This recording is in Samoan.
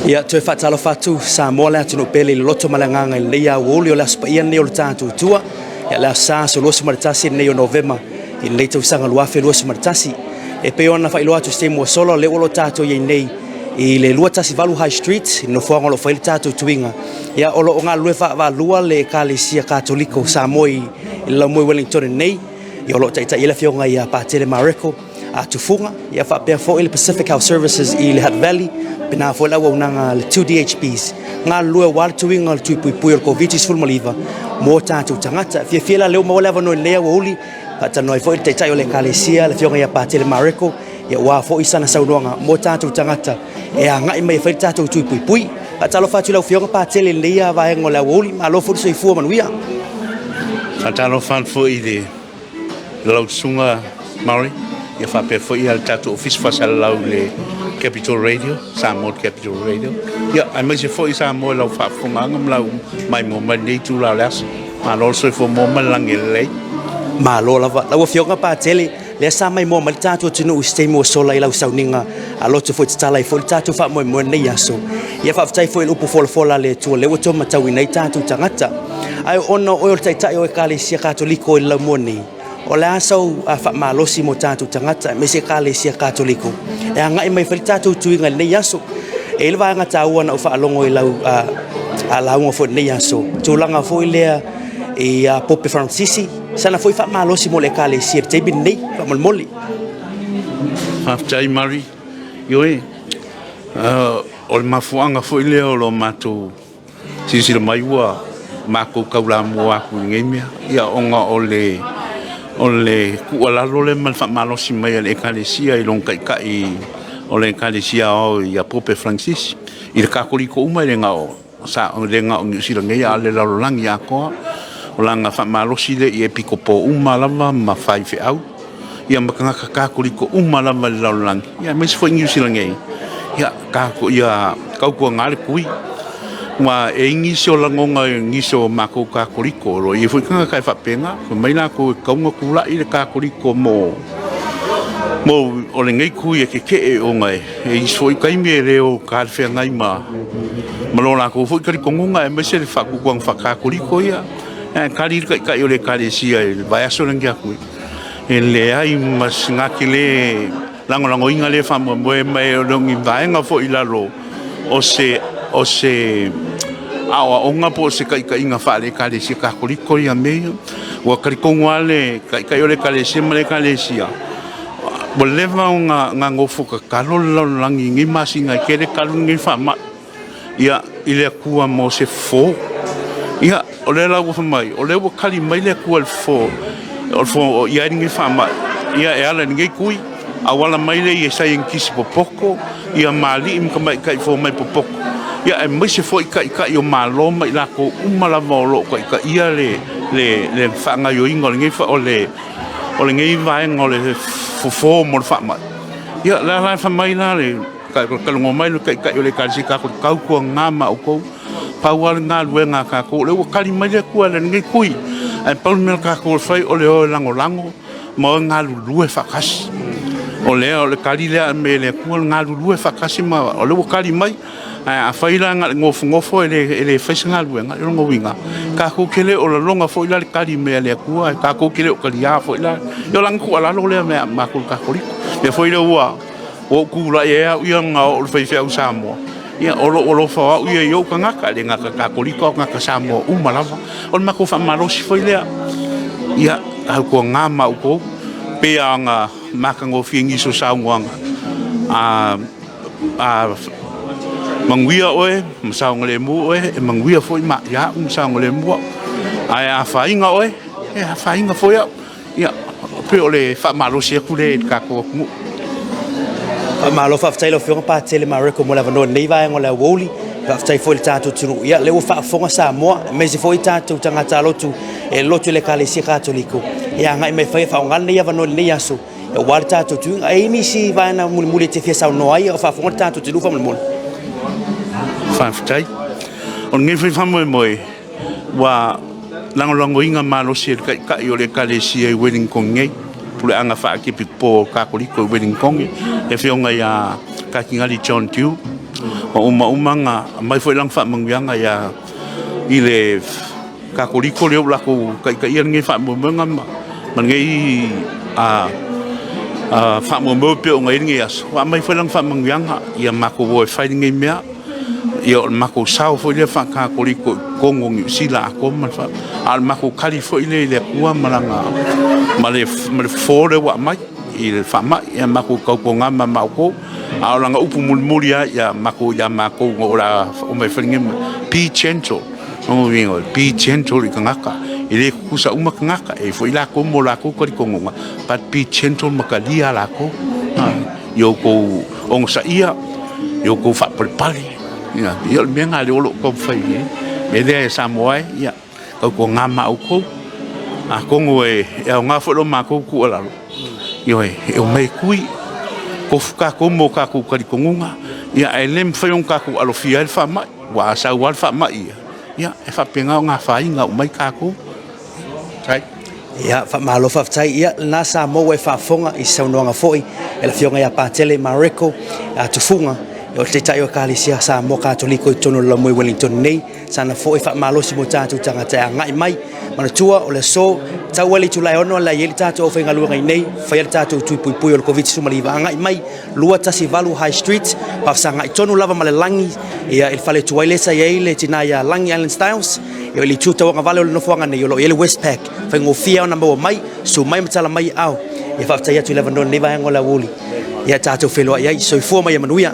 Ia, toe faatalofa atu Samoa le atunuu pele i le loto ma le agaga i lenei aoauli o le Aso Paia lenei o le tatou Atua. Ia, le Aso Sa, aso 21 lenei o Novema i lenei tausaga 2021. E pei ona faailoa atu i se taimi ua sola, o lea ua lo tatou i ai nei i le 218 High Street, i le nofoaga o lo o fai le tatou tuiga. Ia, o lo o galulue vaavaalua le Ekalesia Katoliko o Samoa i le laumua i Wellington nei. Ia, o lo o taitai ai le afioga ia Patele Mareko a Tufuga, ia faapea foi le Pacific Health Services i le Hutt Valley, pena foi le auaunaga a le 2DHBs, galulue aua le tuiga o le tui puipui o le Koviti-19 mo tatou tagata. Fiafia la lea ua maua le avanoa i lenei aoauli, faatalanoa ai foi le Taitai o le Ekalesia, le Afioga ia Patele Mareko, ia aua foi sana saunoaga mo tatou tagata e agai mai e fai le tatou tui puipui. Faatalofa atu i lau Afioga Patele i lenei vaega o le aoauli, malo foi le soifua manuia. Faatalofa atu foi i le lau Susuga Murray, ia faapea foi le tatou Ofisa Faasalalau i le Capital Radio, Samoa Capital Radio. Ia, aemaise foi Samoa i lau faafofogaaga ma lau maimoa mai i lenei itula o le aso. Malo le soifua maua ma le lagi e lelei. Malo lava. Lau Afioga Patele, lea sa maimoa mai le tatou atunuu i se taimi ua sola i lau sauniga a loto foi tatala ai foi le tatou faamoemoe i lenei aso. Ia faafetai foi i le upu folafola a le Atua lea ua toe matauina ai tatou tagata. Ae ona o oe o le Taitai o Ekalesia Katoliko i le laumua nei, o le a sau faamalosi mo tatou tagata aemaise Ekalesia Katoliko e agai mai e fai le tatou tuiga i lenei aso? E i ai le vaega taua na ou faalogo i lau lauga foi i lenei aso, tulaga foi lea i Pope Faransisi, sana foi faamalosi mo le Ekalesia i le taimi lenei, faamolemole. Faafetai Murray. Ioe, o le mafuaaga foi lea o lo matou Silasila mai ua matou taulamua atu i lenei mea, ia ona o le o le tuualalo lea ma le faamalosi mai a le Ekalesia i lona Taitai o le Ekalesia Aoao ia Pope Francis i le Katoliko uma, e le na o e le na o Niu Sila nei a o le lalolagi atoa. O lana faamalosi lea i Epikopo uma lava ma faifeau ia ma tagata Katoliko uma lava i le lalolagi, ia aemaise foi Niu Sila nei, ia tatou ia tautuana le tui. Aua e i ai nisi o lagona i nisi o matou Katoliko, o lo o i ai foi tagata e faapena, fai mai latou e tatau ona tulai le Katoliko mo o lenei tui e tetee ona e i ai isi foi taimi e le o talafeagai ma lo latou foi talitonuga aemaise le faatuatuaga faa-Katoliko ia. Ae tali le Taitai o le Ekalesia i le vaiaso lea na tea atu, e leai ma se na te le lagolagoina lea faamoemoe, ma e le o ni vaega foi i lalo o se o se aoaoga po o se taitaiga faale-Ekalesia Katoliko ia mea ia. Ua talitonu lava le Taitai o le Ekalesia ma le Ekalesia, ua leva ona nofo tatalo le lalolagi i nei masina e tele talu lenei faamai. Ia, i le Atua mo se fofo. Ia, o lea la ua fai mai, o lea ua tali mai le Atua i le fofo, o le fofo o i ai lenei faamai. Ia, e ala i lenei tui, auala mai lea i saienitisi popoto, ia ma alii ma tamaitai fomai popoto, ia aemaise foi taitai o Malo ma i latou uma lava o lo o taitaia le, le, le faagaoioiga o lenei, o le, o lenei vaega o le fofo mo le faamai. Ia, o lea la e fai mai la le Talanoa mai le Taitai o le Ekalesia Katoliko, tautuana ma outou, pau lava le galuega a tatou, o lea ua tali mai le Atua i lenei tui, ae pau le mea a tatou e fai o le o e lagolago ma o e galulue faatasi. O lea o le tali lea e aumai e le Atua, o le galulue faatasi ma o lea ua tali mai. Ae afai la na o le nofonofo e le fai se galuega, o lona uiga, tatou te le o lagona foi la le tali mai a le Atua, tatou te le o taliā foi la. Ia o lana tuualalo lea ia matou Katoliko. O lea foi ua Ua ou tulai ai au ia na oo le faifeau Samoa, ia o lou alofa o au ia i ou tagata, e le gata Katoliko a o tagata Samoa uma lava. O le matou faamalosi foi lea, ia tautuana ma outou, pei lava ona matagofie nisi o saunoaga, a manuia oe ma saogalemu oe, e manuia foi ia au ma saogalemu au. Ae a afaina oe, e afaina foi au. Ia, pei o le faamalosi atu lea i le tatou atunuu. Faamalo faafetai lau Afioga Patele Mareko mo le avanoa i lenei vaega o le aoauli. Faafetai foi i le tatou atunuu. Ia, lea ua faafofoga Samoa, aemaise foi tatou tagata lotu e lotu i le Ekalesia Katoliko e agai mai e fai e faaaoga lenei avanoa i lenei aso aua le tatou tuiga. E i ai nisi vaega mulimuli e te fia saunoa ai a o faafofoga le tatou atunuu faamolemole? Faafetai. O lenei foi faamoemoe, Ua lagolagoina malosi e le Taitai o le Ekalesia i Wellington nei, Puleaga Faakepipo Katoliko i Wellington, le Afioga ia Katingali John Dew, ma uma uma na aumai foi lana faamanuiaga ia i le Katoliko lea ua latou taitaia lenei faamoemoega ma lenei faamoemoe pei ona i ai lenei aso, ua aumai foi lana faamanuiaga ia matou o e fai lenei mea. Ia o le matou sao foi lea faa-Katoliko i totonu o Niu Sila atoa ma le a o le matou tali foi lea i le Atua ma lana ma le fofo lea ua aumai i le faamai. Ia matou tautuana ma matou, a o lana upu mulimuli lava ia matou ia matou ina o le a omai e fai lenei mea, be gentle. O lona uiga, o le be gentle i tagata, e le tutusa uma tagata, e i ai foi latou ma o latou talitonuga, but be gentle ma talia latou. Ia outou onosaia, ia outou faapalepale. Ia, o le mea lena o lea o lo o taumafai i ai. O le mea lea e Samoa e, ia, tautuana ma outou. Atonu e aoga foi lo matou tuualalo, ioe, e omai e tui, tofu tatou ma o tatou talitonuga, ia ae le mafai ona tatou alofia ai le faamai, aua a sau lava le faamai ia, ia e faapena ona afaina uma ai tatou. Faafetai. Ia, faamalo faafetai. Ia, lena Samoa ua e faafofoga i saunoaga foi e le Afioga ia Patele Mareko Tufuga, o le Taitai o Ekalesia Samoa Katoliko i totonu o le Laumua i Wellington nei. Sana foi faamalosi mo tatou tagata e agai mai. Manatua, o le aso, tau ai le itula e 6 la e i ai le tatou aufaigaluega i inei, faia le tatou tui puipui o le Koviti-19. Agai mai, 218 High Street, faafesagai tonu lava ma le lagi, ia, i le fale tuai lea sa i ai le tina ia Lagi Island Styles, ia, i le itu tauagavale o le nofoaga nei, o lo o i ai le Westpac. Faigofie ona maua mai, susu mai ma tala mai i aao. Ia faafetai atu i le avanoa i lenei vaega o le aoauli. Ia tatou feiloai ai. Soifua ma ia manuia.